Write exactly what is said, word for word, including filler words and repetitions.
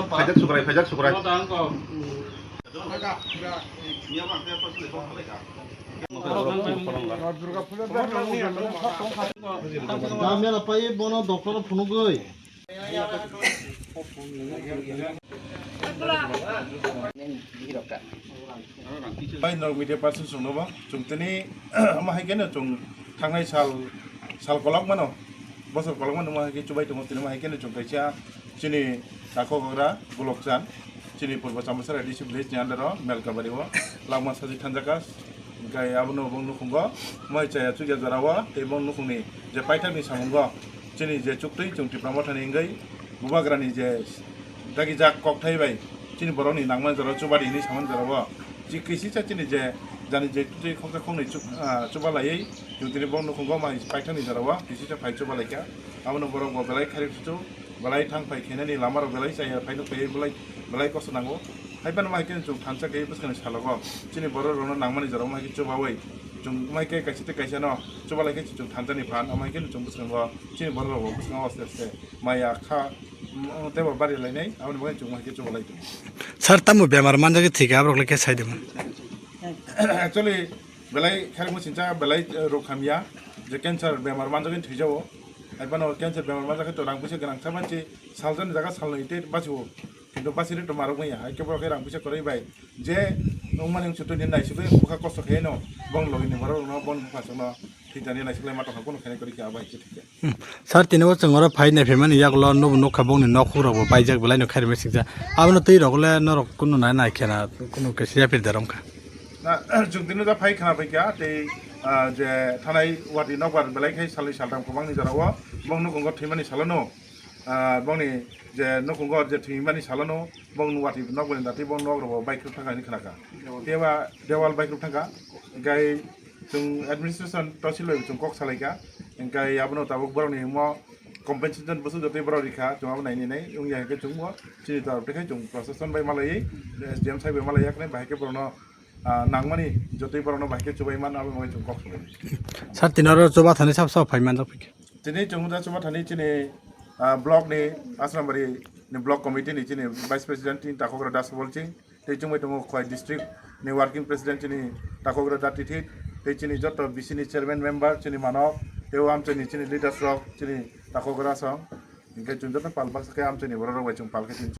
Phaijak sukrai, phaijak sukrai. Tamya la pai bono doctor phunugwi. Pai norok media person chwngno bo chwng tini omo hai kheno chwng thangnai sal, sal kolok mano, bosor kolok mano omo hai khe chubai tongo tini omo hai kheno chwng kaisa chini takhukrok Golokchan, chini Purbo Chambaisara A D C village ni under o Melkabari o langma sajik thanjaka. Hingke abono bo nukhungo moi chaya chukya jora o tei bo nukhungni je paithakni samungo chini je chuktwi chwng Tipra Mothani wngwi bubagrani je dagijak kokthai bai chini borokni nangmani jora o chubadi hinwi samani jora o chi kisisa chini je jani je twi khoksa khoknwi chuk-, ah, chubalaiwi chwng tini bo nukhungo mai paithakni jora o kisisa phai chubalaikha. Abono borok bo belai khairoksu belai thang phai khainani lama rok belai chaya phai nuk phai belai belai kosto nango. Hai phano mai khe chwng thansa khe bwskangni salogo chini borok rokno nangmani jora mai khe chubawi chwng mai khe kaisa tei kaisa no chubalai khe chwng thansa ni phan amai khe chwng bwskango chini borok rok bwskango aste aste maya kha tei bo bari lainai aboni bagwi chwng mai khe chubalai tongo. Sir, tamo bemar manjak thik aborok le khe sai de man. Actually belai khairokma sincha belai rok hamya je cancer bemar manjak thwijao. Hai phano cancer bemar manjak khe to rang puisa gwnang sa manchi salsa ni jaga salnwi tei bachio. Kintu bachiri to marok maya hai khe borok khe rang puisa kwrwi bai je wngmani wngsu twi nai sibui bwkha kosto khe no bong logi ni borok no bong bwkha chwngno thwi tani nai siklai ma tongkha kono khainai kwrwi khe abo hai khe thwi khe. Hmm. Sir, tini o chwng oro phai nai phaimani yagulo nubo nukha bongni nok hukrok bo paijak belai no khairima sikjak. Abono twi rok le norok kunu nai nai khena kunu khe siya pir darom kha. Na, chwng tini o phai khna phaikha tei, ah, je thanai wati nokbar belai khai salni saltham kwbangni jora o bong nukhungo thwimani salono, ah, bongni je nukhungo je thwimani salono bong wati nokbarni dati bong nok rogo baikrwk thangkha hinwi khnakha. Tei ba dewal baikrwk thangkha. Hingkhai chwng administration tosil bai chwng kok salaikha. Hingkhai abono tabuk borokni omo compensation bwswk jotoi borok rikha chwng abo nainai nai wngya hinkhe chwngbo chini tarop tei khai chwng proseson bai malaiwi S D M sai bai malaiya khe bahai khe borokno ah, nangmani jotoi borokno bahai khe chubai man abo bagwi chwng kok salai. Sir, tini oro chuba thani sab sab phai manjak phikhe. Tini chwng da chuba thani chini, ah, block ni Asrambari ni block committee ni chini vice president chini Takhogra Das Bolching tei chwngbai tongo Khowai district ni working president chini Takhogra Da Tithit tei chini joto B C ni chairman member chini manok tei o amchaini chini leaders rok chini Takhogra song. Hingke chwng joto pal baksa khe amchaini borok rok bai chwng pal khe chini